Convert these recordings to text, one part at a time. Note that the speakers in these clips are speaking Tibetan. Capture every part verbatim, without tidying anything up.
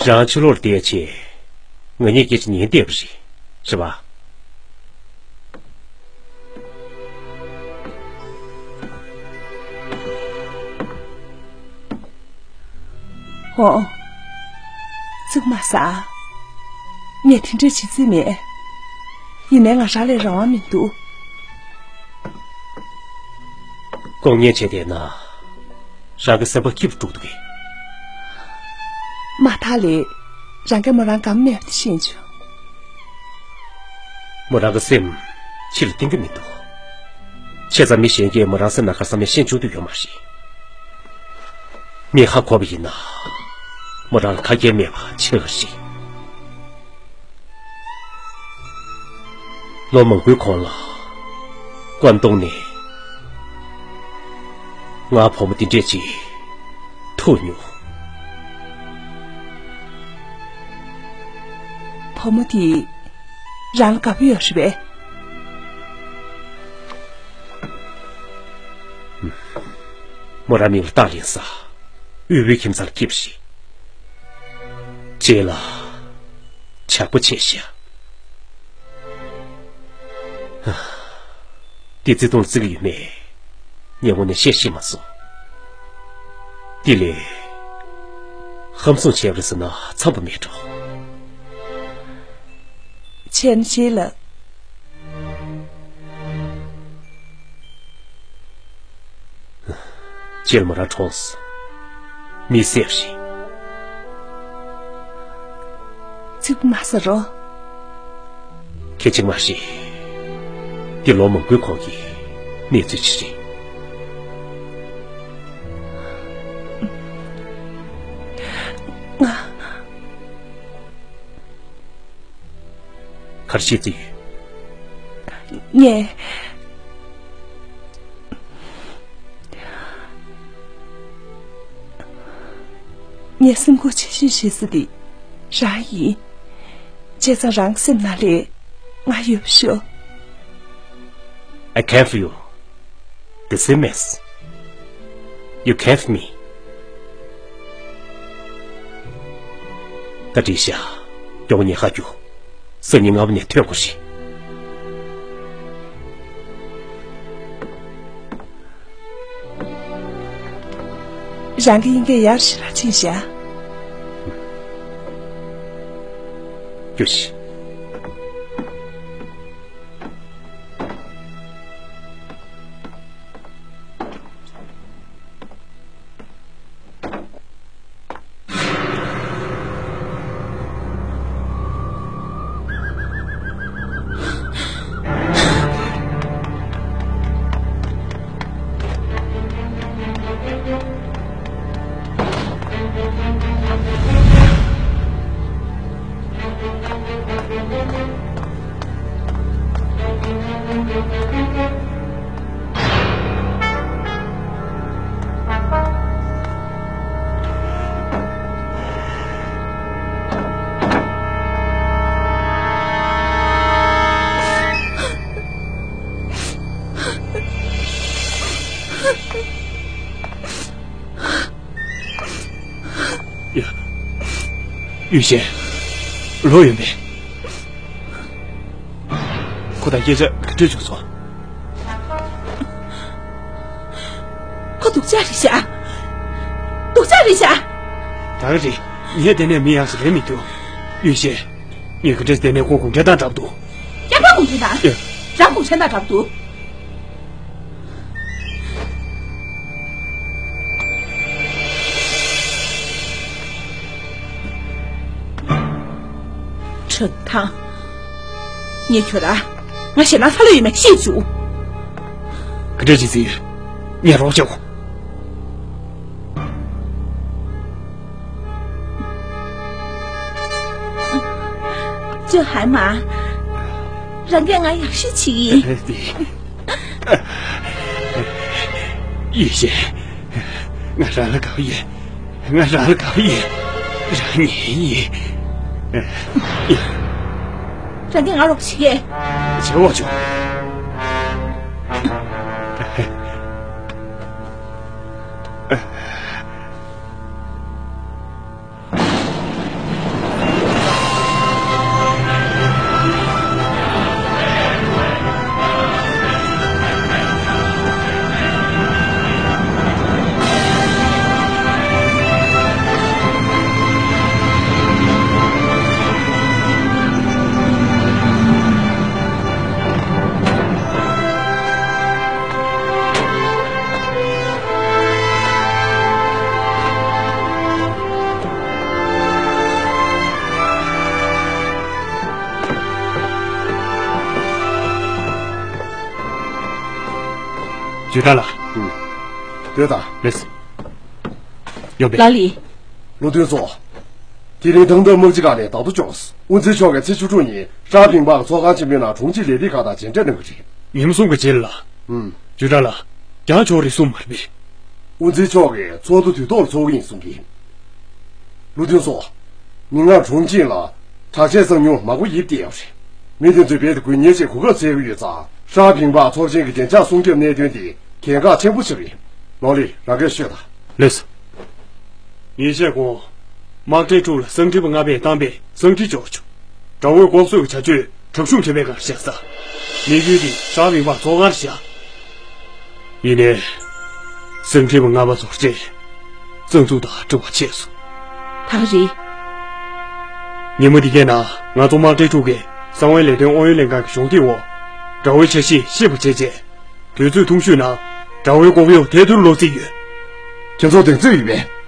རང་ཕྱི་ལོགས་ལ་བསྡད་བྱས། ང་གཉིས་སྐད་ཆ་ཉན་བསྡད་པ་རེད། རེད་པ། འོང་། ཙིག་མ་ཟ། ངས་དེ་འདྲས་བྱེད་རྩིས་མེད། ཡིན་ནའི་ང་རང་ལ་རང་དབང་མི་འདུག། ལྐོག་ཉན་བྱས་བསྡད་ན། རང་གི་སེམས་པ་སྐྱིད་པོ་འགྲོ་གི་འདུག་གས། མ་ཐག་ལས། རང་གིས་མོ་རང་དགའ་མོ་མེད་པ་དེ་ཤེས་བྱུང་། མོ་རང་གི་སེམས་ཕྱི་ལ་གཏིང་གི་མི་འདུག། བྱས་ཙང་མི་གཞན་གྱིས་མོ་རང་སེམས་ནང་ག་རེ་བསམ་ཡང་ཤེས་བྱུང་འདོད་ཡོད་མ་རེད། མི་ཧ་གོ་བ་ཡིན་ན། མོ་རང་ལ་ཁ་སྐད་མེད་པ་ཆེ་བ་རེད། ལོ་མང་པོའི་གོང་ལ། ཀོན་ཏུང་ནས། ང་བུ་མོ་འདི་འདྲས་ཅིག་ཐུག་མྱོང་། བུ་མོ་དེ། རང་ལ་དགའ་པོ་ཡོད་རེད་པས། མོ་རང་མིང་ལ་ཏཱ་ལིང་ཟེར། དབུལ་པོའི་ཁྱིམ་ཚང་ལ་སྐྱེས་པ་ཞིག། རྗེས་ལ། ཇག་པ་བྱས་ཤག། དེ་བརྩེ་དུང་ལ་བརྩི་གི་ཡོད་མེད། ངས་དངོས་གནས་བཤད་ཤེས་མ་སོང་། དེ་ལས། ཧམ་བཟུང་བྱས་པ་རེད་ཟེར་ན་འཚམས་པ་མེད་འགྲོ། བྱས་ན་རྗེས་ལ། རྗེས་ལ་མོ་རང་གྲོངས་སོང་། མི་བསད་པ་རེད། ཙིག་པ་མ་ཟ་རོགས། ཁྱེད་ཅིག་མ་ཤེས། འདི་ལོ་མང་པོའི་གོང་གི་གནས་ཚུལ་ཅིག་རེད། ང་། ག་རེ་བཤད་རྩིས་ཡོད། ངས། ངའི་སེམས་ཁུར་ཆེ་ཤོས་ཤེས་ས་དེ་རང་ཡིན། བྱས་ཙང་རང་གི་སེམས་ནང་ལ་ང་ཡོད་པ་ཤོད། I care for you. The same as you care for me. ད་འགྲིག་ཤག། མགྱོགས་པོ་ཉལ་ཁར་རྒྱུགས། སང་ཉིན་སྔ་པོ་ནས་ཐོན་དགོས་རེད། རང་གི་དབྱིན་སྐད་ཡར་ཞིག་ར་ཕྱིན་ཤག། རྒྱུགས་ཤིག། ཡ། ཡུས་ཤན། ལོ་ཡོད་མེད། ཁོ་དང་སྐད་ཆ་ག་འདྲ་བྱུང་སོང་། ཁོ་སྡུག་ཅག་རེད་ཤག། སྡུག་ཅག་རེད་ཤག། ད་ག་རེད། ངས་དེ་ནས་མི་ཡག་ཞིག་རེད་མི་འདུག། ཡུས་ཤན། ངས་ག་འདྲས་དེ་ནས་ཁོ་གུང་ཁྲན་ཏང་འདྲ་པོ་འདུག། ཡ། ཁོ་གུང་ཁྲན་ཏང་། ཡ། རང་གུང་ཁྲན་ཏང་འདྲ་པོ་འདུག། ཁྲོད་ཐང་། ངས་ཁྱོད་ར། ང་ཞེད་སྣང་ཚ་ལོས་ཡོད་མེད་ཤེས་བྱུང་། ག་འདྲ་བྱེད་རྩིས་ཡོད། ངས་རོགས་བྱེད་དགོས། ཅོ་ཧན་མ། རང་གིས་ང་ཡག་ཤོས་བྱེད་ཀྱི་ཡིན། ཡུས་ཤན། ང་རང་ལ་དགའ་པོ་ཡོད། ང་རང་ལ་དགའ་པོ་ཡོད། རང་ཉིད་ཡིན། རང་གིས་ང་རོགས་བྱེད་ཀྱི། བྱེད་དགོས་བྱུང་། ཨ། ཅུས་ཀྲང་ལགས། ཨུམ། སྡོད་དང་། ལགས་སོ། ཡོང་པས། ལགས་ལགས། བློ་མཐུན་ཚོ། དེ་རིང་ཐང་ཐང་དམག་སྤྱི་ཁང་ནས་བདག་ཐོ་བཅོལ་སོང་། དབུ་འཛིན་མཆོག་གིས་ཚེས་བཅུ་དྲུག་ཉིན་ཧྲ་ཕིང་པག་ཚོགས་ཁང་ཆེན་མོའི་ནང་དྲུང་ཆེ་ལས་སྡེ་ཁག་དང་མཇལ་འཕྲད་གནང་གི་རེད། ཉིན་མོ་གསུམ་གྱི་རྗེས་ལ། ཨུམ། ཅུས་ཀྲང་ལགས། རྒྱང་ཆོག་རེད་གསུངས་མ་རེད་པས། དབུ་འཛིན་མཆོག་གིས་ཚོགས་འདུ་དུས་ཐོག་ལ་ཚོགས་ཀྱི་ཡིན་གསུང་གི། བློ་མཐུན་ཚོ། མིག་སྔར་གྲོང་ཁྱེར་ལ་དྲག་ཆས་གསང་མྱུལ་མང་པོ་ཡིབ་བསྡད་ཡོད་རེད། མི་དེ་ཚོས་རྦད་དེ་དགོས་ངེས་ཅན་གོ་སྐབས་འཚོལ་གྱི་ཡོད་ཙང་། ཧྲ་ཕིང་པག་ཚོགས་ཆེན་གྱི་བདེ་འཇགས་སྲུང་སྐྱོབ་གནད་དོན་དེ་གལ་འགངས་ཆེན་པོ་ཞིག་རེད། ལོ་ལི། རང་སྐད་ཤོད་དང་། ལགས་སོ། ཉིན་ཤས་གོང་། དམག་གྲལ་དྲུག་ལ་གསང་འཕྲིན་པ་ལྔ་པས་བཏང་པའི་གསང་འཕྲིན་འབྱོར་བྱུང་། དགྲ་བོའི་ལྐོག་ཟོག་གི་བྱ་སྤྱོད་དྲག་ཤུགས་ཆེ་བའི་སྒང་བཞག་ས། དམིགས་ཡུལ་དེ་ཧྲ་ཕིང་པག་ཚོགས་ཁང་བཞག་ཡིན་ནའི། གསང་འཕྲིན་པ་ལྔ་པ་ཚོར་རྗེས་རྩ་འཛུགས་དང་འབྲེལ་བ་བྱས་སོང་། ད་ག་རེད། ཉིན་མོ་འདི་གའི་ནང་ང་ཚོ་དམག་གྲལ་དྲུག་གིས་གསང་བའི་ལས་དོན་ཨུ་ཡོན་ལྷན་ཁང་གི་གཞོགས་འདེགས་འོག་དགྲ་བོའི་འཆར་གཞི་ཤེས་པར་བྱས་རྗེས། དུས་ཚོད་ཐུང་ཤོས་ནང་དགྲ་བོའི་ལྐོག་གཡོ་དེ་ཚོར་ལོག་རྩིས་ཡོད། ཁྱེད་ཚོ་གདེང་ཚོད་ཡོད་པས།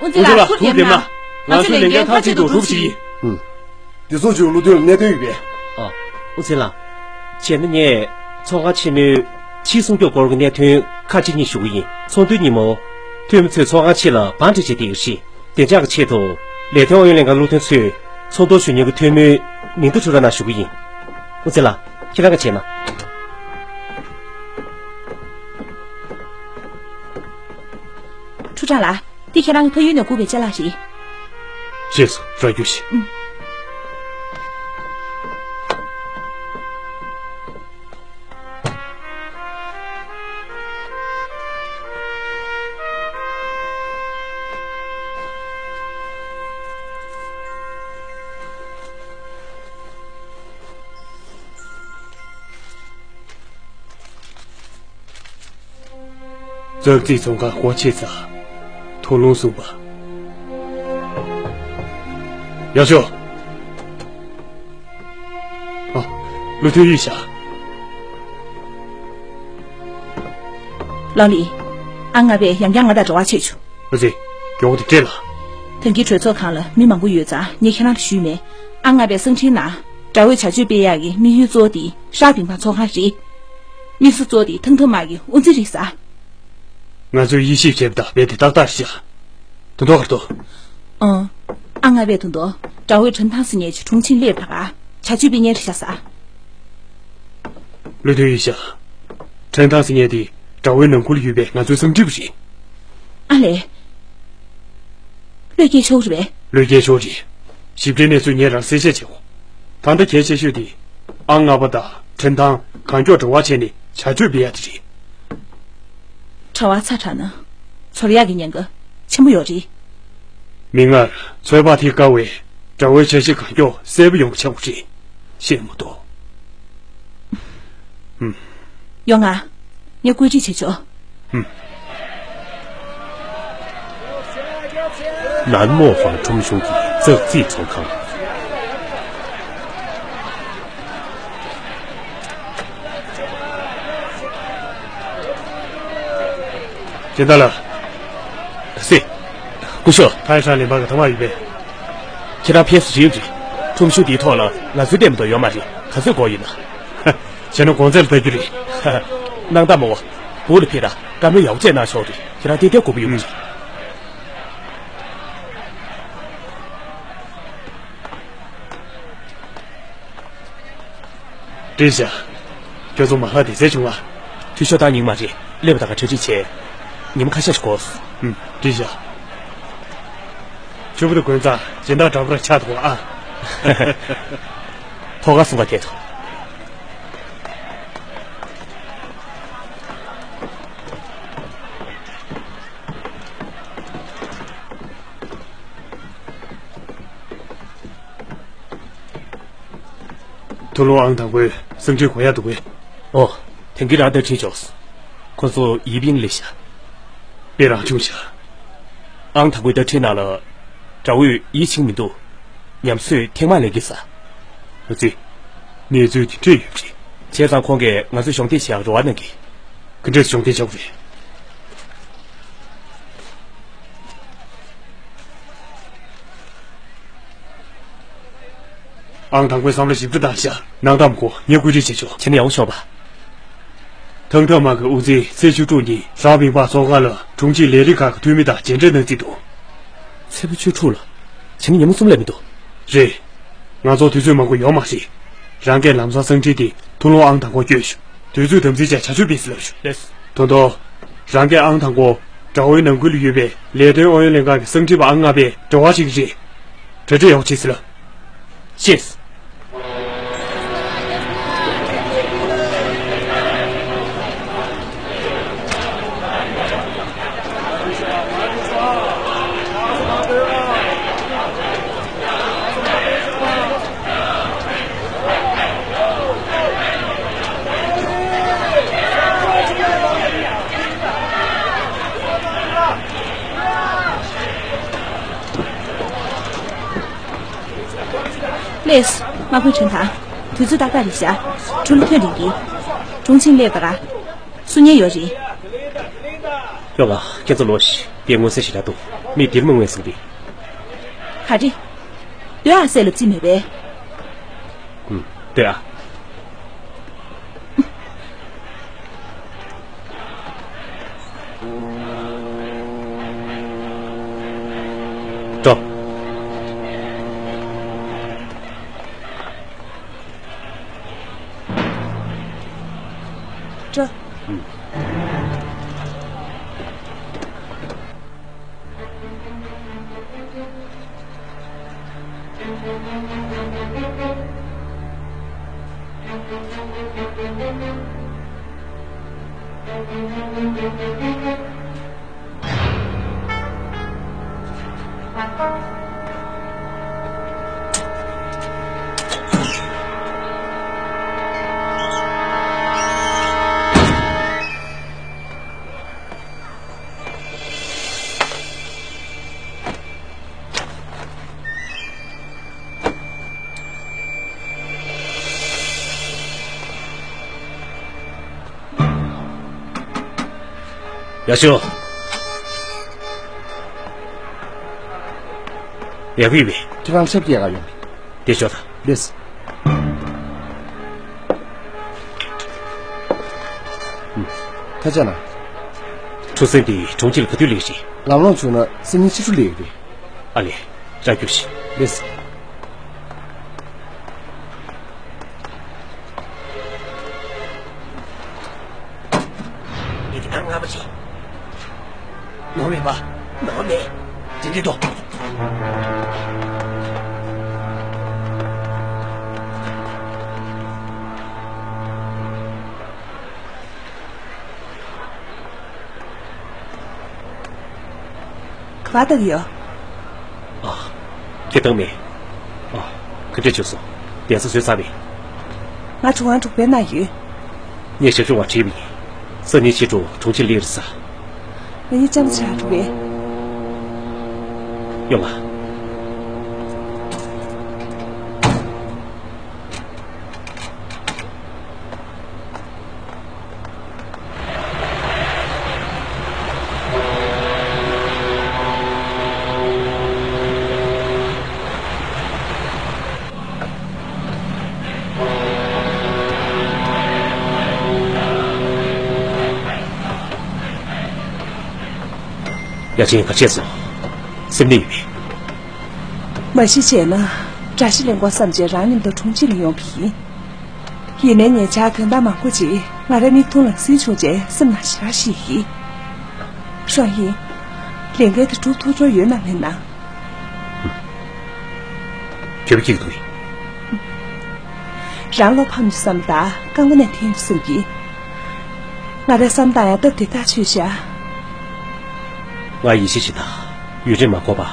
དབུ་འཛིན་ལགས། ཐུགས་རྗེ་གནང་། ང་ཚོའི་ལས་འགན་མཐའ་གཅིག་ཏུ་སྒྲུབ་ཀྱི་ཡིན། ཨུམ། འདི་ཚོ་ཚོའི་བློ་མཐུན་ལ་གནད་དོན་ཡོད་པས། ཨ། དབུ་འཛིན་ལགས། བྱས་ན་ངས་ཚོགས་ཁང་ཆེན་མོའི་ཕྱིའི་སྲུང་སྐྱོབ་སྐོར་གྱི་གནད་དོན་ཁག་ཅིག་གཉིས་ཞུ་གི་ཡིན། ཚོགས་འདུའི་ཉིན་མོ། འཐུས་མི་ཚོས་ཚོགས་ཁང་ཕྱི་ལ་བང་སྒྲིག་བྱས་བསྡད་ཀྱི་རེད། བདེ་འཇགས་ཀྱི་ཆེད་དུ། ལས་དོན་ཨུ་ཡོན་ལྷན་ཁང་བློ་མཐུན་ཚོས་ཚོགས་གཙོ་ཞུ་མཁན་གྱི་འཐུས་མིའི་མིང་ཐོ་ཁྲུ་ཁྲ་ནང་ཞུ་གི་ཡིན། དབུ་འཛིན་ལགས། ཁྱེད་རང་གིས་བྱས་ན། ཁྲུ་ཁྲ་ལགས། འདི་ཁྱེད་རང་གི་ཕ་ཡུལ་ནས་སྒུག་པའི་ཅ་ལག་རེད། ཤེས་སོང་། རག་རྒྱུ་ཞིག་ཨུམ། ཙག་ཙིག་ཚོང་ཁང་སྒོ་ཕྱེ་ཚར། ཐོ་ལུང་གསུམ་པ། ཡག་ཤོས། ཨ། བློ་མཐུན་ཡིན་ཤག་ལགས་ལགས། ཨང་ལྔ་པས་ཡང་བསྐྱར་ང་དང་འབྲེལ་བ་བྱེད་བྱུང་། ཨ་ཙི། མགྱོགས་པོ་དེ་སྤྲད་ལ། ད་གིན་གྲོས་ཚོགས་ཁང་ལ་མི་མང་པོ་ཡོད་ཙང་ངས་ཁྱེད་རང་ལ་ཞུས་མེད། ཨང་ལྔ་པའི་གསང་འཕྲིན་ནང་དགྲ་བོའི་བྱ་སྤྱོད་སྤེལ་ཡག་གི་དམིགས་ཡུལ་གཙོ་བོ་དེ་ཧྲ་ཕིང་པག་ཚོགས་ཁང་རེད། དམིགས་སུ་གཙོ་བོ་དེ་ཐང་ཐང་དམག་གི་དབུ་འཛིན་རེད་ཟེར། ང་ཚོས་དབྱེ་ཞིབ་བྱས་པ་དང་རྦད་དེ་ཏག་ཏག་རེད་ཤག་དོན་ཐོག་གར་ཐོག་ཨང་། ཨང་ལྔ་པས་དོན་ཐོག་དགྲ་བོའི་ཁྲིན་ཐང་ཟེར་མཁན་གྱི་དྲུང་ཆེ་སླེབས་ད་ག་བྱ་སྤྱོད་སྤེལ་མཁན་རེད་ཤག་ཟེར། བློ་མཐུན་ཡིན་ཤག་ཁྲིན་ཐང་ཟེར་མཁན་དེ་དགྲ་བོའི་ནང་ཁུལ་ཡོད་པའི་ང་ཚོའི་གསང་འཕྲིན་པ་རེད། ཨ་ལས། བློས་འགེལ་ཆོག་རེད་པས། བློས་འགེལ་ཆོག་རེད། ཞིབ་ཕྲའི་གནས་ཚུལ་ངས་རང་གསལ་བཤད་བྱེད་འོ། ད་ལྟ་གལ་ཆེ་ཤོས་དེ། ཨང་ལྔ་པ་དང་ཁྲིན་ཐང་གང་མགྱོགས་འབྲེལ་བ་བྱས་ནས་བྱ་སྤྱོད་སྤེལ་ཡ་དེ་རེད། གྲྭ་བ་ཚ་དྲགས་ན། ཚོར་ཡག་གི་ཉེན་ཁ་ཆེན་པོ་ཡོད་རེད། མིག་སྔར་ཚོད་དཔག་ཐེབས་དཀའ་བའི་དགྲ་བོའི་འཆར་གཞི་གང་མགྱོགས་གསལ་པོ་ཡོང་གི་ཆགས་པ་རེད། ཤེས་མ་གཏོགས། ཧུམ། ཡོང་ང་། ངས་བཀོད་སྒྲིག་བྱེད་ཆོག་ཧུམ། ནན་མོ་ཧྥང་ཁྲོམ་གཞུང་གི་ཙག་ཙིག་ཚོང་ཁང་། སྦྱིན་བདག་ལགས། སེ། སྐུ་ཞབས། ཐའི་ཧྲན་ལིན་པ་གི་ཐ་མག་ཡོད་པས། ཁྱེད་རང་ཕེབས་རེད་རེད། ཁྲོམ་གཞུང་འདིའི་ཐོག་ལ་ང་ཚོའི་ལྟད་མོ་དང་ཡོད་མ་རེད། ག་ཚོད་དགོས་ཡོད་ན། བྱས་ན་གོང་ཚད་ལ་ལྟ་རྒྱུ་རེད། གནང་དང་མོ། བུ་ལ་ཕེབས་དང་བཀའ་མོལ་ཡག་པོ་བྱས་གནང་ཤོག་རེད། ཁྱེད་རང་ཏན་ཏན་དགོས་པ་ཡོད་མ་རེད། བཀྲ་ཤིས་བདེ་ལེགས། ཁྱོད་ཚོ་མ་ལྷག་དེ་ཚད་བྱུང་ང་། འཐུས་ཤོར་བཏང་སྙིང་མ་རེད། སླེབས་པ་དང་ག་གྲ་སྒྲིག་བྱས། ཉིན་མ་ཁ་ཤས་ཤིག་འགོར། ཨུམ། བཀྲ་ཤིས། ཕྱུ་པ་དང་དགུན་གཙང་སྦྱིན་བདག་འདྲ་པོ་རང་ཆགས་འདུག་ཨ། ཐོག་ཁར་སོང་ག་དེ་དང་། ཐུ་ལུང་ཨང་དང་པོའི་གསང་འཕྲིན་གོ་ཡག་འདུག་གས། ཨོ། དེང་གི་རང་བརྡ་འཕྲིན་འབྱོར། ཁོ་ཚོ་ཡིབ་ཡིན་ལེ་ཤ། དཔེ་རང་བྱུང་ཤག་ཨང་དང་པོའི་བརྡ་འཕྲིན་ནང་ལ། དགྲ་བོས་ཡིད་ཆེས་མི་འདུག་ཉམས་གསོས་ཐེངས་མང་ལེན་གྱི་ས། ཨ་ཙི། གནས་ཚུལ་དེ་འདྲས་ཡོད་རེད། བྱས་ཙང་ཁོང་གིས་ང་ཚོ་གཞོགས་འདེགས་བྱེད་ཡག་རེ་བ་གནང་གི། ག་འདྲས་གཞོགས་འདེགས་བྱ་དགོས་རེད། ཨང་དང་པོའི་བསམ་བློ་ཞིབ་ཕྲ་བཏང་ཤག་གནང་དམ་གོ་ངས་བཀོད་སྒྲིག་བྱེད་ཆོག་ཁྱེད་ནི་ཡག་པོ་ཤོག་པ། ཐང་ཐང་དམག་གི་དབུ་འཛིན་ཚེ་ཆོས་ཕྲུག་གཉིས་རང་མིན་པ་ཚོགས་ཁང་ལ་དྲུང་ཆེ་ལས་རིགས་ཁག་གི་འཐུས་མི་དང་མཇལ་འཕྲད་གནང་རྩིས་འདུག་ཚེ་ཕུ་ཆོས་ཕྲུག་ལགས། ཕྱི་ཉིན་ཉིན་མོ་གསུམ་ལས་མི་འདུག་རེད། ང་ཚོར་དུས་ཚོད་མང་པོ་ཡོད་མ་རེད། རང་གིས་ལམ་སང་གསང་འཕྲིན་དེ་ཐུགས་ལོང་ཨང་དང་པོར་བསྐྱོན་ཞུ། དུས་ཚོད་དམ་འཛིན་བྱས་བྱ་སྤྱོད་སྤེལ་ཟེར་ལབ་ཞུ། ལགས། ད་དུང་། རང་གིས་ཨང་དང་པོ། དགྲ་བོའི་ནང་ཁུལ་ལ་ཡོད་པའི་ལས་དོན་ཨུ་ཡོན་ལྷན་ཁང་གི་གསང་འཕྲིན་པ་ཨང་ལྔ་པའི་འབྲེལ་བ་ཞིག་རེད། གྲ་སྒྲིག་ཡག་པོ་བྱེད་ཟེར་ལབ། ཤེས། ལགས། དམག་དཔོན་ཁྲིན་ཐང་། དུས་ཚོད་ཏག་ཏག་རེད་ཤག་གྲུ་ལ་ཐོན་རིགས་ཀྱིས། དྲུང་ཆེན་སླེབས་པ་ར། སུ་ཉན་ཡོད་རེད། ཡོང་ང་། ཁྱེད་ཚོ་ལོ་ཤི། དེ་མངོན་གསལ་ཞེ་དྲག་འདུག་མི་འདིར་མི་མངོན་གསལ་རེད། ག་རེ། སྟོད་ཨ་སེ་ལ་རྩིས་མེད་པས། ཨུམ། སྟོད་ཨ། འགྲོ། འགྲོ། ཡ་ཤོ། ཡག་པོ་ཡོད་པས། ཁྱེད་རང་ཆབ་ཀྱི་ཡག་ག་ཡོང་། དེ་ཤོག་དང་། ལེས། ཐ་ཆ་ན། ཁྲུ་སེན་དེ་གྲོང་ཁྱེར་ག་དུས་སླེབས་ཤིང་། ལམ་ལྷོང་བྱུང་ན་སེམས་ཉིན་ཕྱི་དྲོ་སླེབས་ཡོད་པས། ཨ་ལེ། ལྕགས་རྒྱུགས་ཤིག་ལེས། ཡིན་གྱི་ནང་སྔ་མ་ཞིག་ནོར་མེད་པ། ནོར་མེད། དེ་འདྲི་དོ། ག་པར་ལྟ་གི་ཡོད། ཨ། ཁྱེད་བཏང་མེད། ཨ། ག་འདྲ་བྱུང་སོང་། གདན་ས་བཟོས་ཚར་བས། ང་གྲུ་ཁང་དྲུག་པའི་ནང་ཡོད། ངས་ཞབས་ཞུ་བ་དྲིས་པ་ཡིན། སང་ཉིན་ཕྱི་དྲོ་གྲོང་ཁྱེར་སླེབས་རེད་ཟེར། ང་གཉིས་ལྕམ་ཆགས་འགྲོ་གི། ཡོང་ང་། ཡ་ཆེན་ག་བྱས་སོང་། སེམས་ནད་ཡོད་པས། མ་གཞི་བྱས་ན། དགྲ་ཤ་ལེན་དགོས་བསམ་བྱས་རང་མཉམ་དུ་གྲོང་ཁྱེར་ལ་ཡོང་བ་ཡིན། ཡིན་ནའི་ཉེ་ཆར་དོན་དག་མང་པོ་ཅིག་ང་རའི་མིག་མཐོང་ལ་གཟིགས་བྱུང་བྱས་སེམས་ནང་ཞེ་དྲག་ཞིག་ཡིན། ཧྲོན་ཧིན། ལས་འགན་དེ་སྒྲུབ་ཐུབ་འགྲོ་ཡོད་ན་མེད་ན། གྱོད་པ་སྐྱེ་གི་འདུག་རང་བློ་ཕམ་རྒྱུ་བསམ་དང་རྐང་པ་ནས་འཐེན་རྒྱུ་བསམ་གྱིས། ང་རའི་བསམ་སྟངས་ཡང་སྟབས་བདེ་ཐག་ཆོད་ཤག་ང་ཡིད་ཆེས་བྱེད་དང་ཡུན་རིང་མ་འགོར་བར་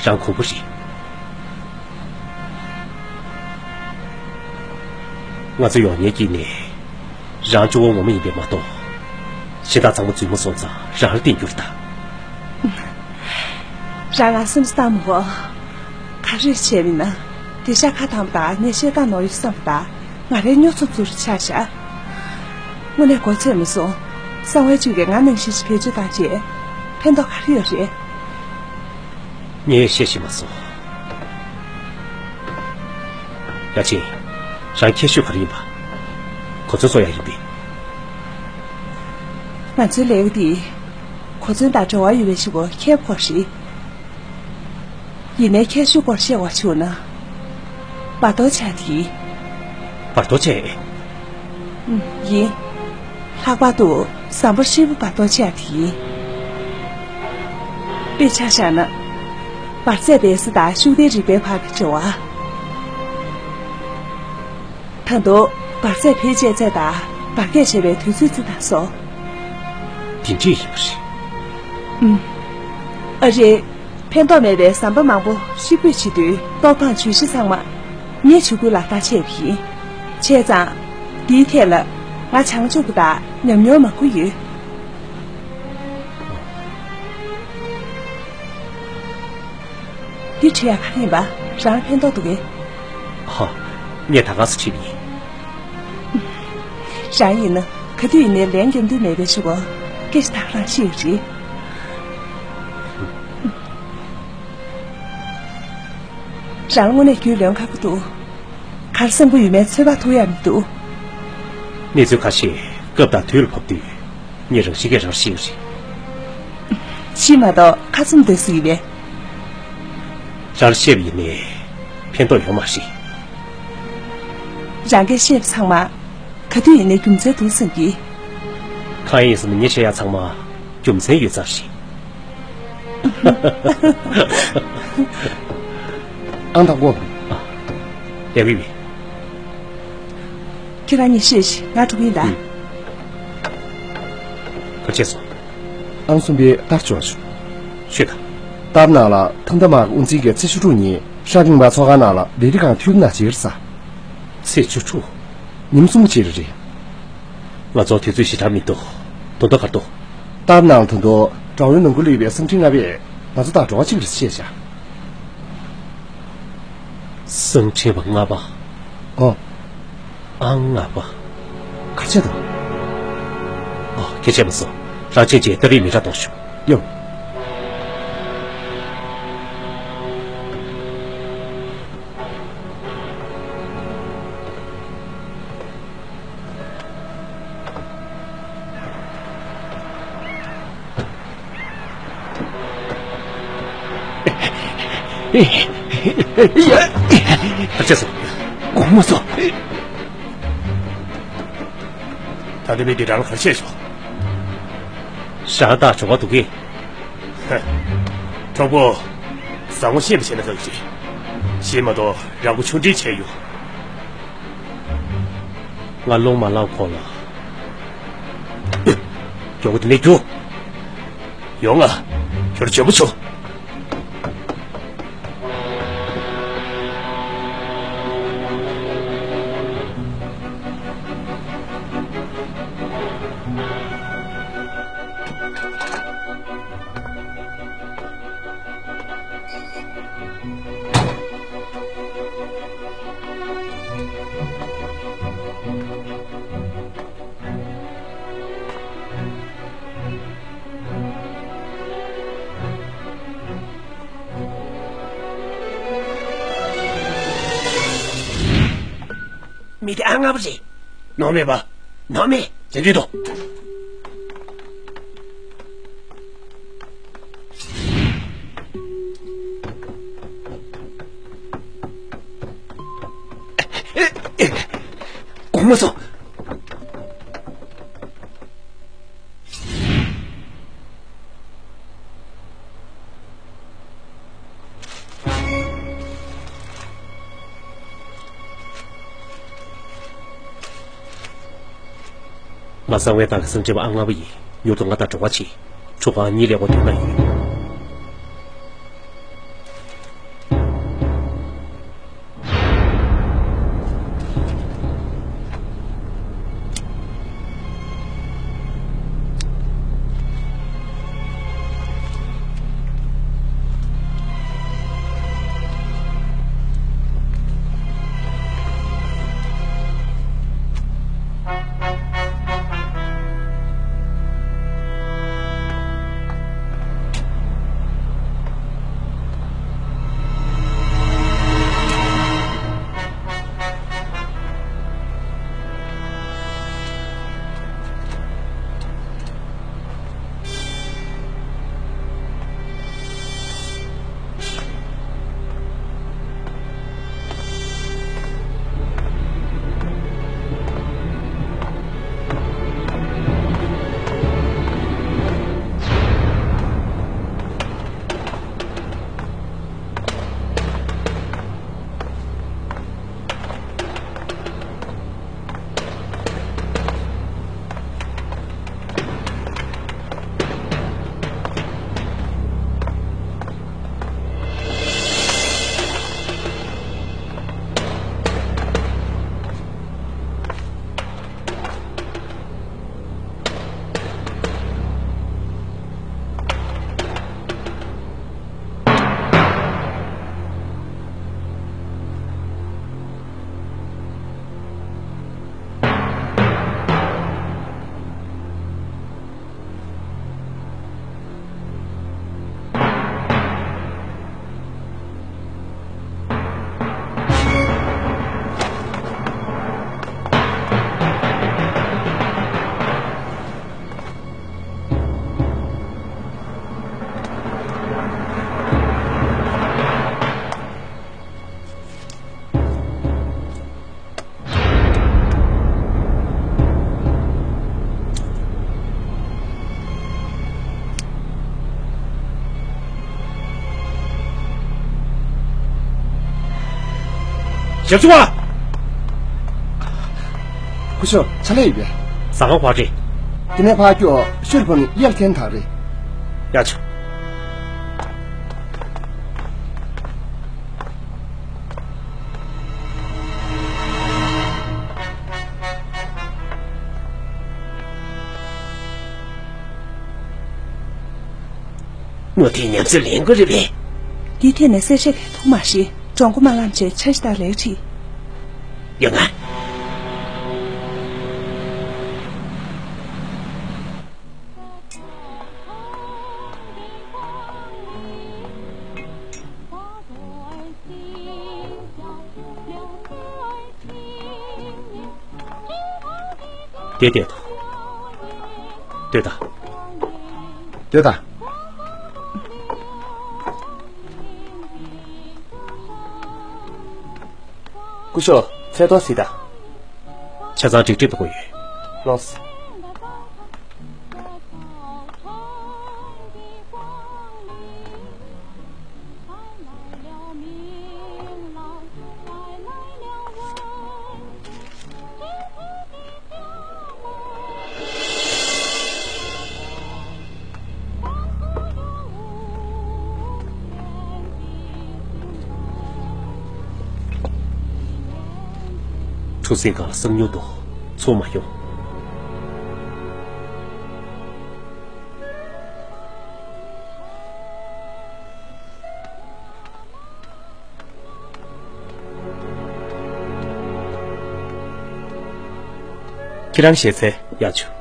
རང་དགོངས་པ་རེད། ང་ཚོ་ཡོང་ཉེན་དཀྱིལ་ནས་རང་གཅུང་པོ་ངོ་མ་ཡིན་པས་མ་གཏོགས། གཞན་དག་ཚང་མ་རྫུན་མ་སོང་ཙང་རང་ལ་བརྟེན་རྒྱུ་རེད་ད། རང་ང་སེམས་བཏང་མི་དགོས། ག་རེ་བྱས་མིན་ན། དེ་ཤ་ཁ་དམ་དང་ངས་བཤད་སྟངས་ནོར་ཡོད་བསམ་པ་དང་ང་རའི་སྨྱོ་འཚབ་ཚུར་ཆགས་བཞག་དངོས་གནས་མགོ་ཚོས་མི་སོང་། གསང་བའི་བཅུད་ཀྱིས་ང་ནང་བཞིན་ཞིག་བེད་སྤྱོད་བཏང་བྱས། ཕན་ཐོགས་ག་རེ་ཡོད་རེད། ངས་བཤད་ཤེས་མ་སོང་། ཡ་ཆེན། རང་ཁྱད་ཤོས་ག་རེ་ཡིན་པ། གོ་མཚོན་བཟོ་ཡག་ཡིན་པས། ང་ཚོའི་ལས་ཀ་འདི་གོ་མཚོན་དང་འབྲེལ་བ་ཡོད་པའི་ཞིག་པོ་ཁྱད་པར་རེད། ཡིན་ནའི་ཁྱད་ཆོས་སྐོར་བཤད་པ་བྱུང་ན། བར་དོ་ཆགས་དེ། བར་དོ་ཆགས། ཡིན། ལྷག་པར་དུ་ཟམ་པ་ཧྲིལ་པོ་བར་དོ་ཆགས་དེ་ཡིན། དཔེ་ཆ་བཞག་ན། འབར་རྫས་སྦས་ས་དང་ཤུགས་ལྡན་རིག་པའི་བར་གྱི་འབྲེལ་བ། ད་དུང་འབར་རྫས་འཕེལ་རྒྱས་ཚད་དང་འབར་གས་བྱས་པའི་དུས་ཚོད་ཅིག་དང་སོགས། དེ་འདྲས་ཡིན་པ་རེད། ཨུམ། ཨ་རེ། ཕན་ཐོགས་མེད་པའི་ཟམ་པ་མང་པོ་ཧྲིལ་པོས་བྱེད་དུས་གཏོར་ཕང་ཇུས་གཞི་ཚང་མ་ངས་ཇུས་འགོད་ལག་བསྟར་བྱས་པ་ཡིན། བྱས་ཙང་། འདིའི་ཐད་ལ་ང་བྱང་ཆུབ་པ་དང་ཉམས་མྱོང་མང་པོ་ཡོད། འདི་བྲིས་ཡག་ག་རེ་ཡིན་པ། རང་ལ་ཕན་ཐོགས་འདུག་གས། ཧ། ངས་ད་ག་སེ་བྲིས་པ་ཡིན། རང་ཡིན་ན་ག་དུས་ཡིན་ནའི་ལན་རྒྱག་འདོད་མེད་པའི་ཕྱོགས་སྐད་ཆ་ད་ག་རང་ཤེས་ཡོད་རེད། རང་དངོས་གནས་རྒྱུས་ལོན་ཁག་པོ་འདུག་ག་རེ་བསམ་གྱི་ཡོད་མེད་ཚོད་དཔག་ཐུབ་ཡག་མི་འདུག་གནས་ཚུལ་ཁ་ཤས་སྐབས་དང་དུས་ལ་བབ་དུས། ངས་རང་བཞིན་གྱིས་རང་ཤེས་ཀྱི་རེད། ཤེས་མ་གཏོགས་ཁ་བཙུམ་སྡོད་སྲིད་ཀྱི་མེད། རང་བཤད་པ་ཡིན་ནའི་ཕན་ཐོགས་ཡོད་མ་རེད། རང་གིས་བཤད་པ་ཚང་མ་ག་དུས་ཡིན་ནའི་རྒྱུ་མཚན་འདུག་བསམ་གྱི། གང་ཡིན་ཟེར་ན་ངས་བཤད་ཡག་ཚང་མ་རྒྱུ་མཚན་ཡོད་ཙང་རེད། ཨང་དང་པོ། ཨ། ཡག་པོ་ཡིན། ཁྱེད་རང་གཉིས་ཤོད་ཤིག་ང་འགྲོ་གི་ཡིན་ད། ཨུ། ག་རེ་བྱས་སོང་། ཨང་གསུམ་པའི་ལྟར་བྱོས་ཤོག་ཤོད་ད། ལྟར་ནང་ལ་ཐང་ད་མར་དབུ་འཛིན་གྱིས་ཚེས་བཅུ་དྲུག་ཉིན་ཧྲ་པིང་པ་ཚོགས་ཁང་ནང་ལ་ལས་རིགས་ཁང་འཐུས་མི་ནང་བྱེད་ཀྱི་རེད་ས། ཚེས་བཅུ་དྲུག་ཉིན་གསུམ་རྗེས་རེད། ང་ཚོ་དུས་ཚོད་ཞེ་དྲག་མི་འདུག་ད་དུང་ག་རེ་འདུག་ལྟར་ནང་ལ་ད་དུང་དྲ་བའི་ནང་ཁུལ་ལ་ཡོད་པའི་གསང་འཕྲིན་ལྔ་པས་ང་ཚོ་དང་འབྲེལ་བ་གཅིག་རེད་བཤད་བྱ། གསང་འཕྲིན་པ་ལྔ་པ། ཨོ། ཨང་ལྔ་པ། ག་རེ་བྱས་འདུག་ཨོ། སྐད་ཆ་མ་གསུང་། རང་ཕྱིན་ཆད་ཏ་རིག་མི་དྲག་གཏོང་ཤོག་ཡོ། ཡ། ཨ་ཅེ་སོ། དགོངས་མ་ཚོམས། ད་ལྟ་མི་འདི་རང་ལ་ག་རེ་བྱས་ཤོག་ཞག་དང་ཇོ་བ་འདུག་གི། ཧ། གྲོགས་པོ། བཟང་བོ་ཤེས་པ་བྱས་ན་ཁག་ཅིག་ཤེས་མ་གཏོགས་རང་མགོ་ཆུང་འདྲིས་བྱས་ཡོང་། ང་རླུང་མ་ལངས་གོང་ལ། མགྱོགས་པོ་དེ་ནས་རྒྱུགས། ཡོང་ང་། ཁྱོད་འཇོན་པོ་བྱུང་། མི་དེ་ཨ་ལྔ་པོ་རེད། ནོར་མེད་པ། ནོར་མེད། ཇེ་མཐུན་དུ། དགོངས་མ་ཚོམས། ང་གསང་བའི་བདག་གི་སེམས་ཅན་པ་ཨ་ལྔ་པ་ཡིན། མྱུར་དུ་ང་དང་འགྲོགས་པ་བྱེད། ཁྲུ་གང་གཉིས་ལེགས་པོ་དོན་ན་ཡོད། ཞབས་ཞུ་བ། སྐུ་ཞབས་ཕྱག་ལས་ཡོད་པས། ཟ་ཁང་ཕར་རེད། དེ་ནས་ཕར་སྐྱོད། ཤོད་ཕོ་ནི་གཡས་འཐེན་ཐག་རེད། ཡ་ཆུ། ངོ་དེ་ཉམས་ཚོད་ལེན་དགོས་རེད་པས། འདིའི་ཐད་ནས་གསལ་བཤད་གལ་ཐུག་མ་རེད། གྲོང་སྒོ་མ་ལངས་བྱས་འཆར་གཞི་ལྟར་ལས་ཁྲིད། ཡོང་ང་། དེ་ལྟས་དང་། ལྟོས་དང་། ལྟོས་དང་། སྐུ་ཞབས་ཚེ་ཐོག་སི་ད། ཆ་ཚང་འགྲིག་འགྲིག་ཏུ་གོ་ཡོད། ལགས། གྲུ་གཟིངས་སྒང་ལ་གསང་མྱུལ་འདུག་ཚུར་མ་ཡོང་། ཁྱེད་རང་ཞལ་ཚལ་ཡར་བྱོན།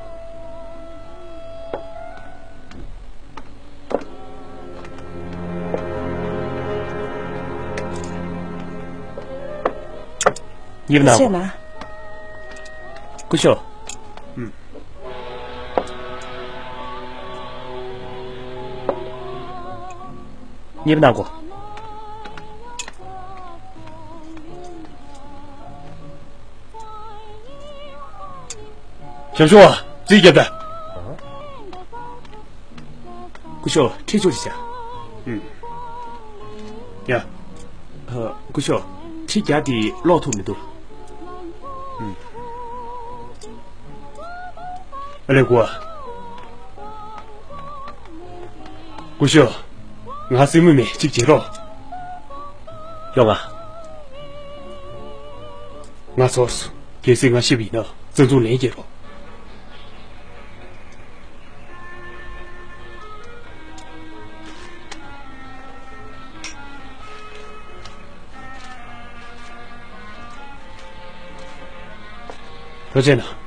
ཉིབ་ན། ཤེས་ན། སྐུ་ཞབས། ཨུམ། ཉིབ་ན་གོ། ཞབས་ཞུ་བ། རྩིས་རྒྱབ་ད། སྐུ་ཞབས་ཁྲི་ཆུ་ཞིག་བྱ། ཨུམ། ཡ། ཨ། སྐུ་ཞབས་ཁྲི་བརྒྱ་དེ་ཀློག་ཐུབ་མི་འདུག་ཨུམ། ཨ་ལེ་གོ། སྐུ་ཞབས། ང་སེམས་མུ་མེད་གཅིག་བྱེད་རོགས། ཡོང་ང་། ང་ཚོར་སོང་། གལ་སྲིད་ང་ཤི་བ་ཡིན་ན་བཙན་བཟུང་ལན་རྒྱག་རོགས། ཐུགས་རྗེ་གནང་།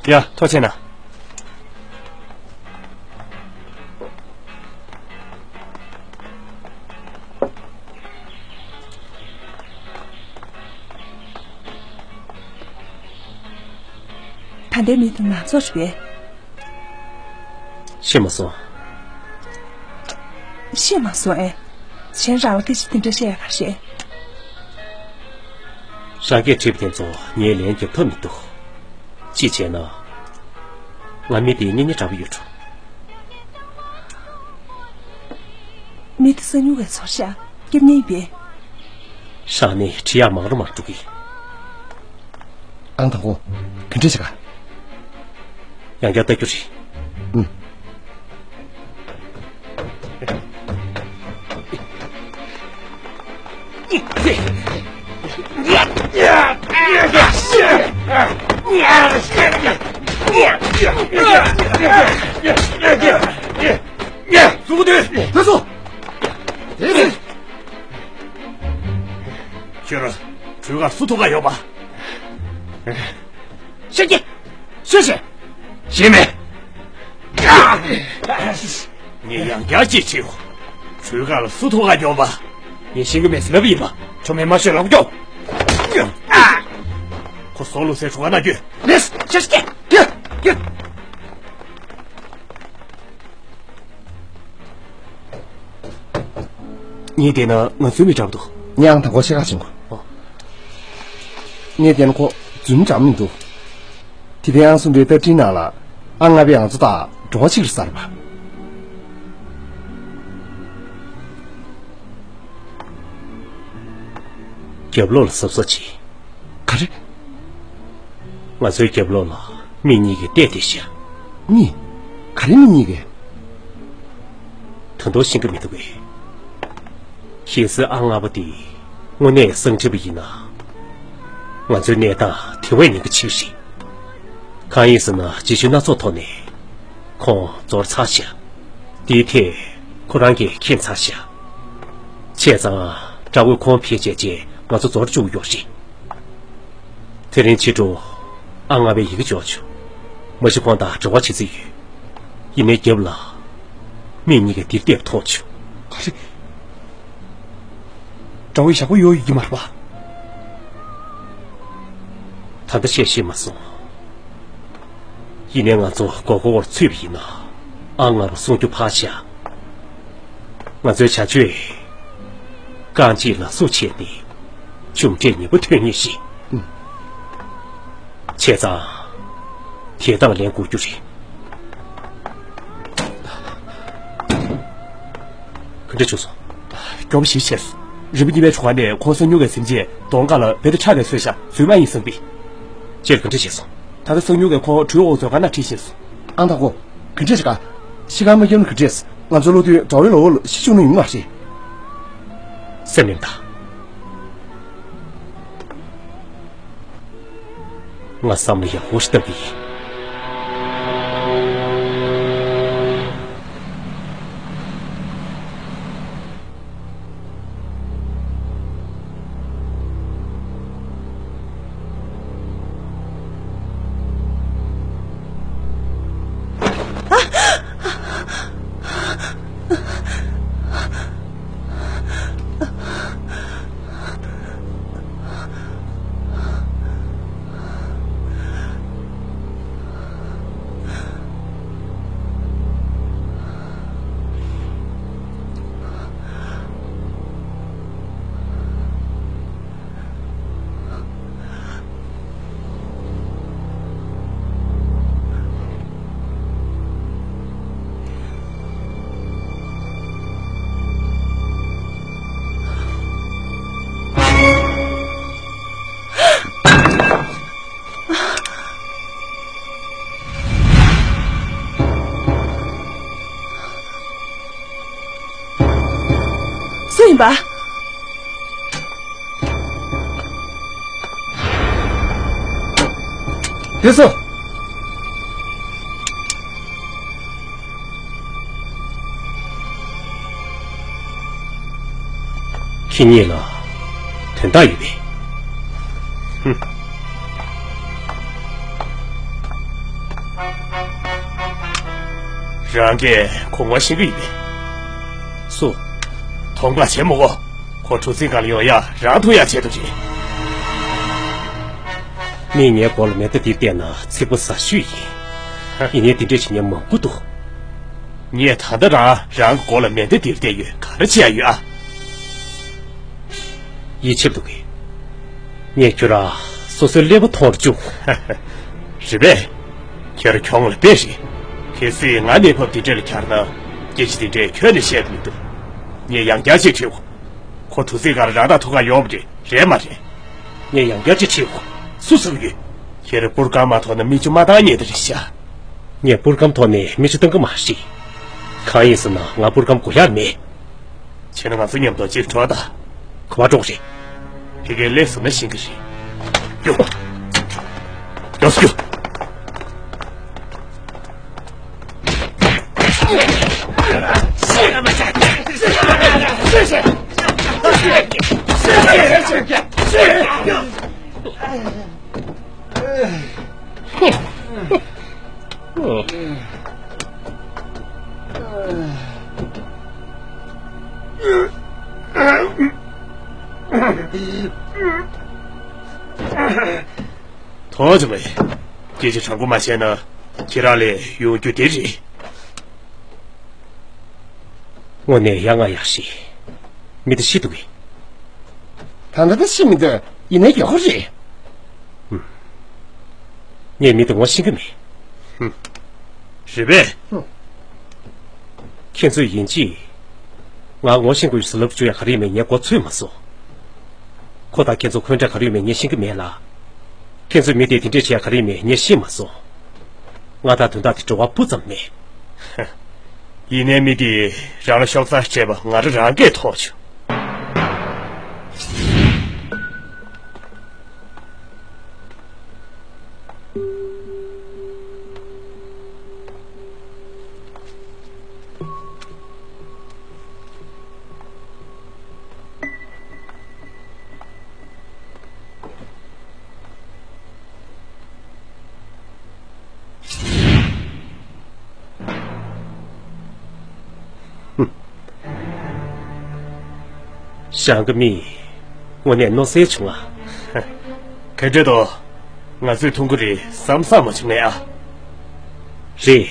ཡ། ཐུགས་རྗེ་གནང་། ད་ལྟའི་མི་དེ་ང་ཚོ་རེད་པས། ཤེས་མ་སོང་། ཤེས་མ་སོང་ཨེ། གཞན་རང་ལ་སྐད་ཆ་དེ་འདྲ་བཤད་ཡ་ག་རེ་བཤད། རང་སྐད་བྲིས་པ་དེ་ཚོ་ངས་ལན་རྒྱབ་ཐབས་མི་འདུག་གཅིག་བྱས་ན། ང་མི་དེ་གཉེན་ཉེ་འདྲ་པོ་ཡོད་འགྲོ། མི་དེ་གསང་ཉུལ་བའི་ཚོར་ཤག་སྐྱབས་གཉེན་ཡིན་པས། ཧྲང་ནས་ཁྲི་ཡག་མང་རུ་མང་འགྲོ་གི། ཨང་དང་པོ། ག་འདྲ་བྱེད་ག་ཡང་བསྐྱར་ལྟ་རྒྱུ་རེད། ཨུམ། གཟུགས་པོ་དེ། དེ་ཚོ། དེ་ཚོ། ཁྱོད་གྲོས་ཁ་སུ་ཐོག་ག་ཡོད་པ། ཤེས་ཀྱི། ཤེས་ཤེས། ཤེས་མེད། ངས་ཡང་བསྐྱར་ཅིག་བྱེད། གྲོས་ཁ་ལ་སུ་ཐོག་ག་ཡོད་པ། ངས་ཤེས་ཀྱི་མེད་ཟེར་ལབ་ཡིན་པ། ཁྱོད་མེད་མ་ཤོད་ལབ་ཀྱོ། ཁོ་སོ་ལུ་སའི་གྲོས་ཁ་ན་རྒྱུ། ལེས་ཤེས་ཀྱི། ཀྱི། ཀྱི། ངས་བལྟས་ན་ང་རྫུན་མི་འདྲ་པོ་འདུག་ངས་ཨང་དང་པོ་ཤེས་ཁ་བྱུང་གོ། ངས་བལྟས་ན་ཁོ་རྫུན་འདྲ་མི་འདུག་དེ་ལྟའི་ཨང་གསུམ་པའི་རྟ་ཁྲིའི་ནང་ལ་ཨང་ལྔ་པའི་ཨང་ཚོ་དག་འགྲོ་བ་གཅིག་རེད་ཟེར་བ། རྒྱབ་ལོགས་ལ་གཟབ་གཟབ་བྱེད། ག་རེ། ང་ཚོའི་རྒྱབ་ལོགས་ལ་མི་གཉིས་ཀྱིས་བལྟས་བསྡད་ཤག་མི། ག་རེ་མི་གཉིས་ཀྱིས། ད་དུང་ཤེས་ཀྱི་མི་འདུག་གས། གལ་སྲིད་ཨ་སྔགས་པ་དེ་དངོས་གནས་གསང་ཁྲིད་པ་ཡིན་ན། ང་ཚོའི་གནས་སྟངས་དེ་བས་ཉེན་ཁ་ཆེ་བ་རེད། གང་ཡིན་ཟེར་ན་རྗེས་ཤུལ་སྣ་ཚོགས་ཐོག་ནས་ཁོང་ཚོར་ཚར་ཤག་དེའི་ཐད་ཁོ་རང་གིས་མཁྱེན་ཚར་ཤག་བྱས་ཙང་དགྲ་བོས་ཁོང་ཕལ་ཆེར་བཅད་ང་ཚོ་རྫོགས་འགྲོ་བཅུག་ཡོད་རེད། དེ་རིང་ཕྱི་དྲོ་ཨ་སྔགས་པས་ཡི་གེ་འབྱོར་བྱུང་། མ་གཞི་ཁོང་དང་འབྲེལ་བ་བྱེད་རྩིས་ཡོད། ཡིན་ནའི་རྒྱབ་ལ་མི་གཉིས་ཀྱིས་འདིར་བལྟས་པ་མཐོང་བྱུང་། ག་རེ། དགྲ་བོའི་ཞག་པོ་ཡོད་ཡོད་ཀྱི་མ་རེད་པ། ད་ལྟ་བཤད་ཤེས་མ་སོང་། ཡིན་ནའི་ང་ཚོ་མགོ་སྐོར་བར་ཚུད་པ་ཡིན་ན་ཨ་སྔགས་པ་གསུང་རྒྱུ་ཕར་བཞག་ང་ཚོའི་བྱ་སྤྱོད་རྐང་གཅིག་ལ་སུ་ཆད་ནས་མཇུག་འབྲས་ཉེས་པོ་ཐོན་ངེས་ཤིང་། བྱས་ཙང་དེ་དང་ལེན་དགོས་རྒྱུ་རེད། ག་འདྲ་བྱུང་སོང་། མགྱོགས་པོ་ཞིག་བྱས། རི་མོ་གཉིས་པའི་གྲོང་ཁ་ནས་ཁོང་གསང་ཉུལ་བའི་སེམས་ཅན་གདོང་དཀར་ལ་རྦད་དེ་ཁྲག་ནས་གསོས་ཤག་རྫུན་མ་ཡིན་བསམ་པས། ཅེར་ག་འདྲ་བྱས་སོང་། ད་ལྟ་གསང་ཉུལ་བས་ཁོ་གྲུའི་འོག་ཚོད་ཀ་ན་ཁྲིད་ཤེས་སོང་། ཨང་དང་པོ། ག་འདྲས་ཤག་ཤི་ཁར་མ་བརྒྱབ་ན་ག་འདྲས། ང་ཚོ་བློ་མཐུན་དགྲ་བོའི་ལོ་འོ་ལ་ཤི་བཅུག་ནི་ཡིན་མ་རེད། སེམས་ནས་ད། ང་བསམ་བློ་ཡག་པོ་ཞིག་བཏང་གི་ཡིན། སུ་ཡིན་པ། དེ་སུ། ཁྱེད་གཉིས་ལ་དོན་དག་ཡོད་པས། ཧུམ། རང་གིས་ཁོ་ངོ་ཤེས་ཀྱི་ཡོད་པས། སུ། མཐོང་ག་བྱེད་མོ་གོ། ཁོ་གྲུ་གཟིངས་སྒང་ལ་ཡོང་ཡ་རང་ཐུག་ཡ་ཆེད་དུ་རེད། མིས་ངའི་མགོ་ལ་མེ་མདའ་འདི་གཏད་ན་ཚིག་པ་ཟ་ཤོས་ཡིན། ཡིན་ནའི་འདི་འདྲས་བྱེད་མཁན་མང་པོ་འདུག་ངས་ད་ལྟ་རང་རང་གི་མགོ་ལ་མེ་མདའ་འདིར་གཏད་ཡོད། ག་རེ་བྱེད་ཡ་ཡོད་ཨ། ཡིད་ཆེས་འདུག་གས། ངས་ཁྱོད་རང་སོ་སོའི་ཀླད་པ་མཐོང་རུ་བཅུག་རེད་པས། ཁྱེད་རང་གྱོང་ལ་དཔེ་རེད། གལ་སྲིད་ང་གནས་བབ་འདི་འདྲས་ལ་གྱར་ན་སྐད་ཆ་འདི་འདྲས་ཁྱོན་ནས་བཤད་ཀྱི་མི་འདུག་ངས་ཡང་བསྐྱར་ཅིག་དྲིས། ཁོ་གྲུ་གཟིངས་སྒང་ལ་རང་དང་ཐུག་ག་ཡོང་བ་རེད་རེད་མ་རེད། ངས་ཡང་བསྐྱར་ཅིག་དྲིས། སུ་ཟེར་གྱི་ཡོད། ཁྱེད་རང་པུར་སྒམ་མ་ཐོག་ན་མིག་ཆུ་མ་བཏང་ཉེས་དེ་རེད་ཤག་ངས་པུར་སྒམ་ཐོག་ནས་མིག་ཆུ་བཏང་གི་མ་རེད། གང་ཡིན་ཟེར་ན་ང་པུར་སྒམ་དགོས་ཡག་མེད། བྱས་ན་ང་ཚོ་མཉམ་དུ་གཅིག་འགྲོ་དང་། ག་པར་འགྲོ་གི་རེད། ཕ་གིར་སླེབས་སོང་ན་ཤེས་ཀྱི་རེད། རྒྱུགས། རྒྱུགས་སོ་རྒྱུགས། ཐོག་ཅིག་ལ། སྐད་ཆ་དྲང་པོ་མ་བཤད་ན་ཁྱེད་རང་ལས་ཡོང་རྒྱུ་དེ་རེད། དངོས་གནས་ཡ་ང་ཡག་ཤི། མི་དེ་ཤི་འདུག་གས། ད་ལྟ་ད་ཤི་མི་འདུག་ཡིན་ནའི་ཡག་པོ་རེད། ངས་མི་དེ་ངོ་ཤེས་ཀྱི་མེད། རེད་པས། ཁྱེད་ཚོས་ཡིན་གཅིག་ང་ངོ་ཤེས་དགོས་ཡོད་ཟེར་ལབ་བཅུག་ཡ་ག་རེ་ཡིན་མིན་ངས་མགོ་ཚོས་མ་སོང་། ཁོ་དང་ཁྱེད་ཚོ་འཁོན་འདྲ་ག་རེ་ཡོད་མེད་ངས་ཤེས་ཀྱི་མེད་ལ། ཁྱེད་ཚོས་མི་དེ་དེ་འདྲས་བྱས་ག་རེ་ཡོད་མེད་ངས་ཤེས་མ་སོང་། ང་དང་དོན་དག་དེ་འབྲེལ་བ་སྤུ་ཙམ་མེད། ཡིན་ནའི་མི་དེས་རང་ལ་ཤོག་རྩལ་སྤྲད་པ་ང་རང་རང་གིས་མཐོང་བྱུང་། ཧུམ། ཞང་གི་མི། དངོས་གནས་གནོད་སེལ་བྱུང་ང་། ག་འདྲ་འདུག་ང་ཚོས་མཐོང་གི་རེད་བསམ་བསམ་མ་བྱུང་ངས་ཨ། རེད།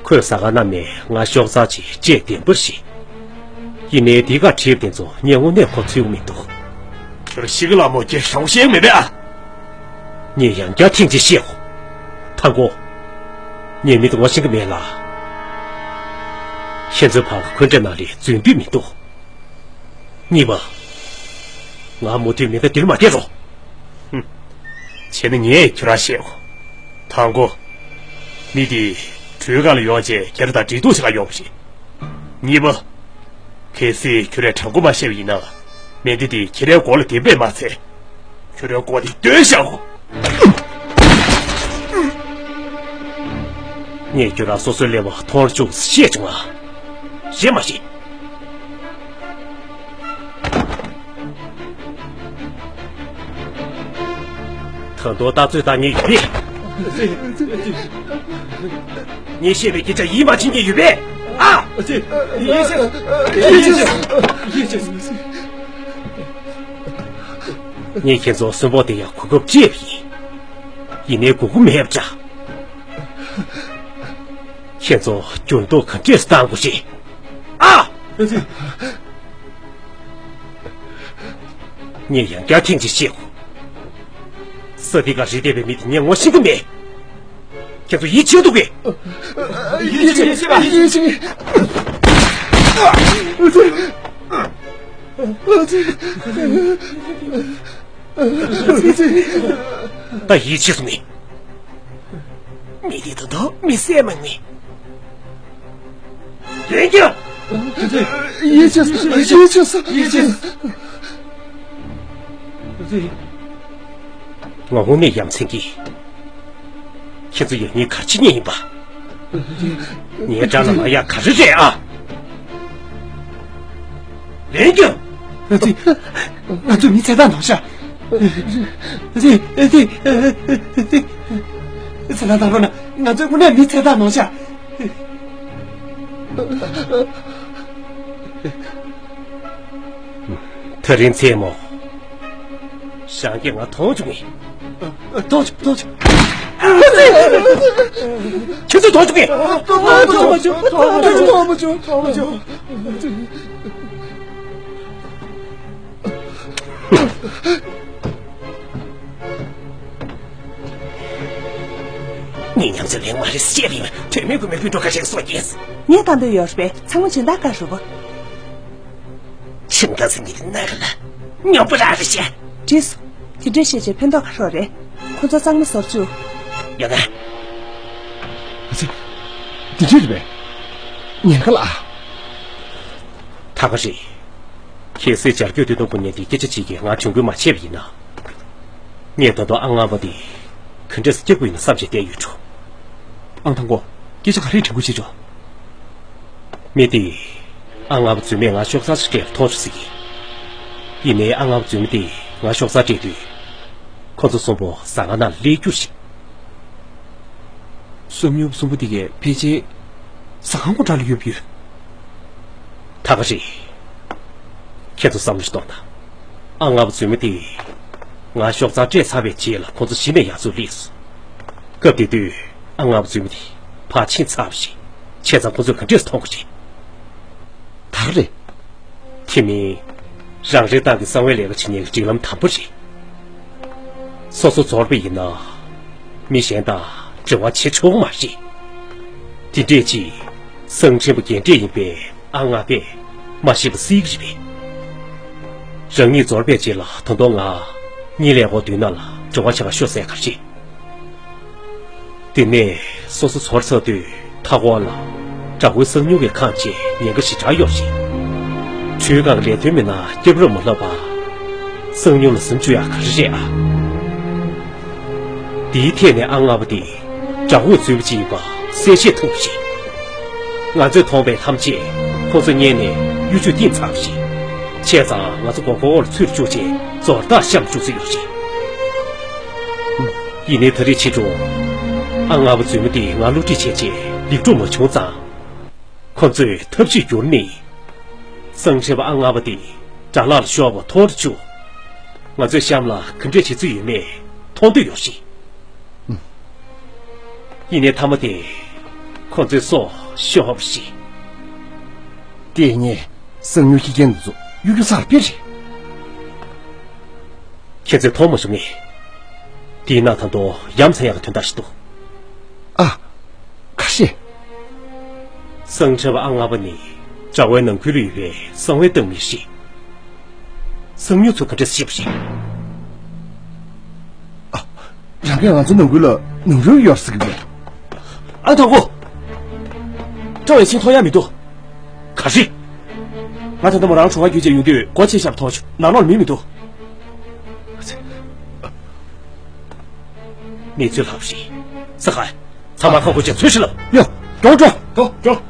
ཁོས་ཟ་ཁང་ནང་ནས་ང་ཤོག་རྩལ་ཅིག་སྤྲད་བདེན་པར་ཤེས། ཡིན་ནའི་འདི་ག་བྲིས་དེ་ཚོ་ངས་དངོས་གནས་ཁོ་ཚུད་མི་འདུག་ཁྱོད་ཤི་གི་ལ་མོ་སྐྱེ་ཧྲོག་ཤེས་མེད་པས་ཨ། ངས་ཡང་བསྐྱར་ཐེངས་གཅིག་བཤད་གོ། ཐང་གོ། ངས་མི་དེ་ངོ་ཤེས་ཀྱི་མེད་ལ། ཁྱེད་ཚོའི་བར་ལ་འཁོན་འགྲས་ནང་ལས་རྫུན་སྡོད་མི་འདུག་གཉིས་པ། ང་མུ་མཐུད་མི་ཁ་འདིར་མ་སྐྱེལ་རོགས། ཧུམ། བྱས་ན་ངས་ཁྱོད་རང་བཤད་གོ། དང་པོ། མི་འདི་གྲོས་ཁང་ལ་ཡོང་རྗེས་ཁྱེད་རང་དང་འབྲེལ་གཏུག་བྱེད་ག་ཡོང་བ་རེད། གཉིས་པ། གལ་སྲིད་ཁྱོད་རས་དྲང་པོ་མ་བཤད་པ་ཡིན་ན། མི་འདི་དེ་ཁྱེད་རའི་མགོ་ལ་བསྡད་པས་མ་ཚད། ཁྱོད་རའི་མགོ་དེ་བཏོན་བཞག་གོ། ངས་ཁྱོད་རང་སོ་སོའི་ཀླད་པ་མཐོང་རུ་བཅུག་ཟེར་བཤད་བྱུང་ང་། ཤེས་མ་ཤེས། ད་དུང་ལྟ་ཚོད་བཏང་མཁན་ཡོད་པས། ངས་བཤད་པའི་སྐད་ཆ་ཡིད་མ་ཆེས་མཁན་ཡོད་པས། ཨ། ཡིད་ཆེས། ཡིད་ཆེས། ཡིད་ཆེས། ངས་ཁྱེད་ཚོ་གསོན་པོ་དེ་ཡང་གོ་སྐབས་སྤྲད་པ་ཡིན། ཡིན་ནའི་དགོས་མཁོ་མེད་པ་འདྲ། ཁྱེད་ཚོ་འགྱུར་ལྡོག་ག་འདྲས་སུ་གཏང་དགོས་ཤེས། ཨ། ངས་ཡང་བསྐྱར་ཐེངས་གཅིག་བཤད་གོ། ས་འདི་ག་རི་བསྡད་པའི་མི་དེ་ངས་ངོ་ཤེས་ཀྱི་མེད། ཁྱེད་ཚོ་ཡིད་ཆེས་འདུག་གས། ཡིད་ཆེས། ཡིད་ཆེས། ཡིད་ཆེས། ད་ཡིད་ཆེས་སོང་ངས། མི་དེ་ད་དུང་མི་བསད་མ་ངེས། ལན་རྒྱག་ཡིད་ཆེས། ཡིད་ཆེས། ཡིད་ཆེས། ང་དངོས་གནས་ཡ་མཚན་གྱིས། ཁྱེད་ཚོ་ཡང་སྙིང་གར་ཕྱིན་ཉེན་ཡིན་པ། ངའི་དགྲ་ལ་མ་ཡག་ག་རེ་རེད་ཨ། ལན་རྒྱག་ང་ཚོས། ང་ཚོས་མི་ཚེ་ཐར་གནང་ཤག་ཚེ་ཐར་གནང་རོགས་གནང་། ང་ཚོས་དངོས་གནས་མི་ཚེ་ཐར་གནང་ཤག་ཐག་རིང་ཚེ་མོ། ཞང་གིས་ང་མཐོང་བྱུང་ངས། མཐོང་བྱུང་། མཐོང་བྱུང་། ཁྱེད་ཚོས་མཐོང་བྱུང་ངས། མཐོང་མ་བྱུང་། མཐོང་མ་བྱུང་། མཐོང་མ་བྱུང་། མཐོང་མ་བྱུང་། ངས་ཉམས་ཚོད་ལེན་མ་རེད་ཟེར་བ་ཡིན། དོན་མེད་ཀུ་མེད་སྤུན་གྲོགས་ཁ་ཤས་ཀྱི་སྲོག་སྐྱེལ། ངས་བཏང་འདོད་ཡོད་རེད་པས། ཚང་མ་སྦྱིན་བདག་དགའ་རུ་བ། སྦྱིན་བདག་ཟེར་མཁན་དེ་ན་ག་ལ་ཉོབ་པོ་རང་རེད་ཤག་འགྲིག་སོང་། དེ་འདྲས་བཤད་བྱས་ཕན་ཐོགས་ག་རེ་རེད། ཁོ་ཚོ་གཙང་མ་བཟོ་བཅུག་ཡོང་ན། ཨ་ཙི། འདི་འདྲས་རེད་པས། ཉེན་ཁ་ལ། ད་ག་རེད། གལ་སྲིད་བྱ་རྒྱུ་དེ་དང་པོ་ནས་དེ་སྐད་ཆ་གཅིག་གིས་ང་དྲན་སྐུལ་མ་བྱས་པ་ཡིན་ན། ངས་ད་དུང་ཨ་ལྔ་པ་དེ་ག་འདྲས་སེ་སྐྱོབ་དགོས་ཡིན་ན་བསམ་བྱས་བསྡད་ཡོད་འགྲོ། ཨང་དང་པོ། སྐད་ཆ་ག་རེ་དྲན་སྐུལ་བྱེད་ཆོག་མི་དེས་ཨ་ལྔ་པ་རྫུན་མས་ང་ཤོག་རྩལ་ཞིག་སྤྲད་པ་མཐོང་བྱུང་ཟེར་གི། ཡིན་ནའི་ཨ་ལྔ་པ་རྫུན་མ་དེས་ང་ཤོག་རྩལ་སྤྲད་དུས། ཁོ་ཚོ་གསུམ་པོ་ཟ་ཁང་ནང་ལ་སླེབས་རྒྱུ་རེད། སོམ་ཉུང་གསུམ་པོ་དེ་གས་ཕལ་ཆེར་ཟ་ཁང་སྒོ་འགྲམ་ལ་ཡོད་པ་ཡོད། ད་ག་རེད། ཁྱེད་ཚོ་བསམ་བློ་ཞིག་གཏོང་དང་། ཨ་ལྔ་པ་རྫུན་མ་དེས་ང་ཤོག་རྩལ་སྤྲད་ཚར་བའི་རྗེས་ལ་ཁོ་ཚོ་གཞི་ནས་ཡར་ཚུར་སླེབས་སོང་། སྐབས་དེ་དུས་ཨ་ལྔ་པ་རྫུན་མ་དེ་ཕར་ཕྱིན་ཚར་བ་རེད། བྱས་ཙང་ཁོ་ཚོས་ག་འདྲས་སེ་མཐོང་གི་རེད། ད་ག་རེད། དེ་མིན། རང་རེའི་ཏང་གི་གསང་བའི་ལས་ཀ་བྱེད་མཁན་གྱི་སྒྲིག་ལམ་དམ་པོ་རེད། སོ་སོ་ཚོར་བ་ཡིན་ན། མི་གཞན་དང་འབྲེལ་བ་བྱེད་ཆོག་མ་རེད། དེ་འདྲས་ཅིག་གསང་འཕྲིན་པ་རྒན་གྲས་ཡིན་པའི་ཨ་ལྔ་པས་མ་ཤེས་པ་སྲིད་ཀྱི་རེད་པས། རང་ཉིད་ཛོར་པའི་རྗེས་ལ་ད་དུང་ང་གཉིད་ལས་འོག་མདུན་ན་ལ་འབྲེལ་བ་བྱེད་པ་ཤོར་ཟེར་ག་རེ། དེ་ནས་སོ་སོ་ཚོར་ཚར་དུས་མཐའ་འཁོར་ལ་དགྲ་བོའི་གསང་ཉུལ་གྱིས་ཁེངས་བྱས་ཉེན་ཁ་ཞེ་དྲག་ཡོད་རེད། ཁྲུས་ཁང་གི་ལས་དོན་མི་སྣ་སྐྱབས་རོགས་མ་ལབ་པ། གསང་ཉུལ་ལ་ཟིན་བཅུག་ཡག་ག་རེ་རེད་ཨ། དེའི་ཐད་ནས་ཨ་སྔ་པོ་དེ་དགྲ་བོས་འཛུལ་བ་ཅིག་ཡིན་པ་གསལ་བཤད་ཐུབ་པ་རེད། ང་ཚོས་མཐོང་བའི་ཐམས་ཅད་ཁོ་ཚོ་བརྙན་ནས་གཡོ་ཇུས་བཏིང་ཚར་བ་རེད། བྱས་ཙང་ང་ཚོ་མགོ་སྐོར་འོག་ལ་ཚུར་བཅུག་བྱས་ཛོར་ཐག་བཤམས་བཅུག་ས་ཡོད་རེད། ཡིན་ནའི་ད་རེས་ཕྱི་དྲོ་ཨ་སྔ་པོ་འཛུལ་མི་དེས་ང་བསླུ་བྲིད་བྱས་རྗེས་ལེགས་གྲུབ་མ་བྱུང་ཙང་། ཁོ་ཚོས་ཐབས་ཇུས་བསྒྱུར་ནས། གསང་ཁྲིད་པ་ཨ་སྔ་པོ་དེ་དགྲ་ལག་ལ་ཤོར་བ་མཐོང་དུ་བཅུག་ང་ཚོས་གཤམ་ལ་ག་འདྲས་བྱེད་རྩིས་ཡོད་མེད་མཐོང་འདོད་ཡོད་རེད། ཡིན་ནའི་མཐའ་མ་དེ་ཁོ་ཚོའི་སྲོག་ཤོར་བ་རེད། དེ་ནས་གསང་ཉུལ་གྱི་རྐྱེན་དེ་ཚོ་གཡོ་སྒྱུ་གསར་སྤེལ་རེད། ཁྱེད་ཚོས་མཐོང་མ་བྱུང་ངས། དེའི་ནང་ད་དུང་ཡ་མཚན་ཡག་གི་དོན་དག་ཞིག་འདུག་ཨ། ཁ་ཤས། གསང་ཁྲིད་པ་ཨ་སྔ་པོ་ནི་དགྲ་བོའི་ནང་ཁུལ་ལ་ཡོད་པའི་གསང་བའི་བདག་མི་ཞིག་གསང་ཉུལ་ཚོ་ག་འདྲས་ཤེས་པ་རེད། ཨ། རང་གིས་ང་ཚོ་ནང་ཁུལ་ལ་ནོར་འཁྲུལ་ཡོད་ཟེར་གི་མེད། ཨ། དང་པོ། བཀྲ་བའི་ཤིང་མཐོང་ཡ་མི་འདུག་ག་རེ། ང་ད་ལྟ་མོ་རང་གྲོ་བ་རྒྱུད་ཅེས་ཡོང་དུས་སྒོ་ཕྱེ་བཞག་མཐོང་བྱུང་། ནང་ལོགས་ལ་མི་མི་འདུག་གནས་ཚུལ་ལྷག་པ་རེད། ས་ཁ། ཚང་མ་ཁ་ཁུ་ཅན་ཚོས་ཤི་ལབ། ཡ། འགྲོ་འགྲོ། འགྲོ་འགྲོ།